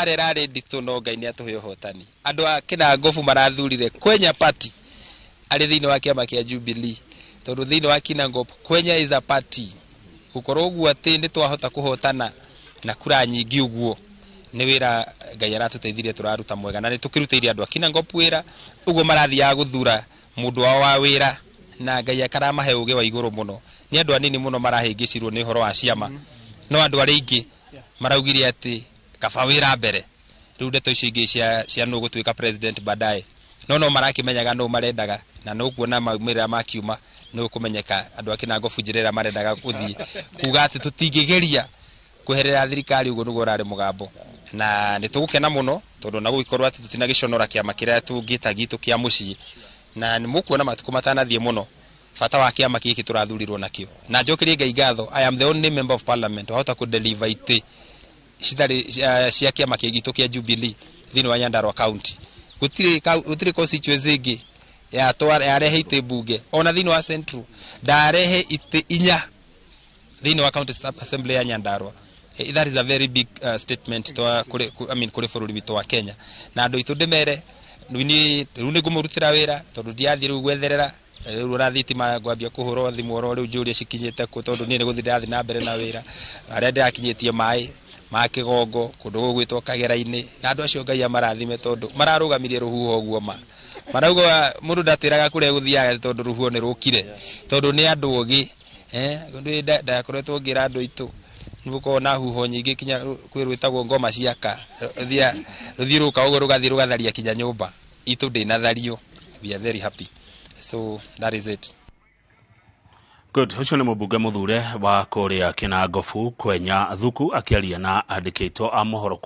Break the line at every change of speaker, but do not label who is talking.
Mbara ĩrarĩ nditũ, no Ngai nĩ atũhe ũhotani. Andũ a Kinangofu marathurire Kwenya Party arĩ thĩinĩ wa kĩama kĩa Jubilee, tondũ thĩinĩ wa Kinangop Kwenya is a party. Gũkorwo ũguo atĩ nĩ twahota kũhotana na kura nyingĩ ũguo nĩ wĩra Ngai aratũteithirie tũraruta mwega, na nĩ tũkĩrutĩire andũ a Kinangop wĩra ũguo marathiaga gũthura mũndũ wao wa wĩra, na Ngai akaramahe ũgĩ wa igũrũ mũno. Nĩ andũ anini mũno marahĩngĩcirwo nĩ ũhoro wa ciama, no andũ arĩa aingĩ maraugire atĩ kaba wĩra mbere. Rĩu ndeto icio ingĩ cia nũ gũtuĩka president baadaye, no marakĩmenyaga nũ marendaga, na no kuona maumĩrĩra makiuma nĩ ũkũmenyeka andũ a Kinangofu njĩra ĩrĩa marendaga gũthiĩ, kuga atĩ tũtingĩgeria kweherera thirikari. Ũguo nĩguo ũrarĩ mũgambo, na nĩ tũgũkena mũno tondũ na gũgĩkorwo atĩ tũtinagĩconora kĩama kĩrĩa tũngĩta gitũ kĩa mũciĩ, na nĩ mũkuona matukũ matanathiĩ mũno bata wa kĩama gĩkĩ tũrathurirwo nakĩo. Na njokerie Ngai ngatho, I am the only member of parliament wahota kũ deliver itĩ citarĩ cia kĩama gitũ kĩa Jubilee thĩinĩ wa Nyandarua County. Gũtirĩ constituency ĩngĩ yarehe itĩ mbunge, ona thĩinĩ wa Central ndarehe itĩ 4 thĩinĩ wa county assembly ya Nyandarua. That is a very big statement twa kũrĩ I mean, kũrĩ bũrũri witũ wa Kenya. Na andũ aitũ ndĩmere rĩu nĩ ngũmũrutĩra wĩra, tondũ ndirathiĩ rĩu gwetherera rĩu ona thitima ngwambia kũhũrwo thimũ oro rĩu njũrie cikinyĩte kũ, tondũ niĩ nĩ gũthiĩ ndĩrathiĩ na mbere na wĩra harĩa ndĩrakinyĩtie maĩ ma kĩgongo kũndũ gũgwĩtwo Kagera-inĩ. Na andũ acio Ngai amarathime, tondũ mararũgamirie rũhuho ũguo ma marauga mũndũ ndatĩraga kũrĩa gũthiaga, tondũ rũhuho nĩ rũkire, tondũ nĩ andũ ogĩ. Ndakoretwo ngĩra andũ aitũ nĩ gũkorwo na huho nyingĩ, kinya kwĩ rwĩtagwo ngoma ciaka rũthiĩ rũka ũguo rũgathiĩ rũgatharia kinya nyũmba itũ ndĩnathario. We are very happy, so that is it.
Good. Ũcio nĩ mũmbunge mũthure wa kũrĩa Kinangofu, Kwenya Thuku, akĩaria na andĩkĩtwo a mohoro.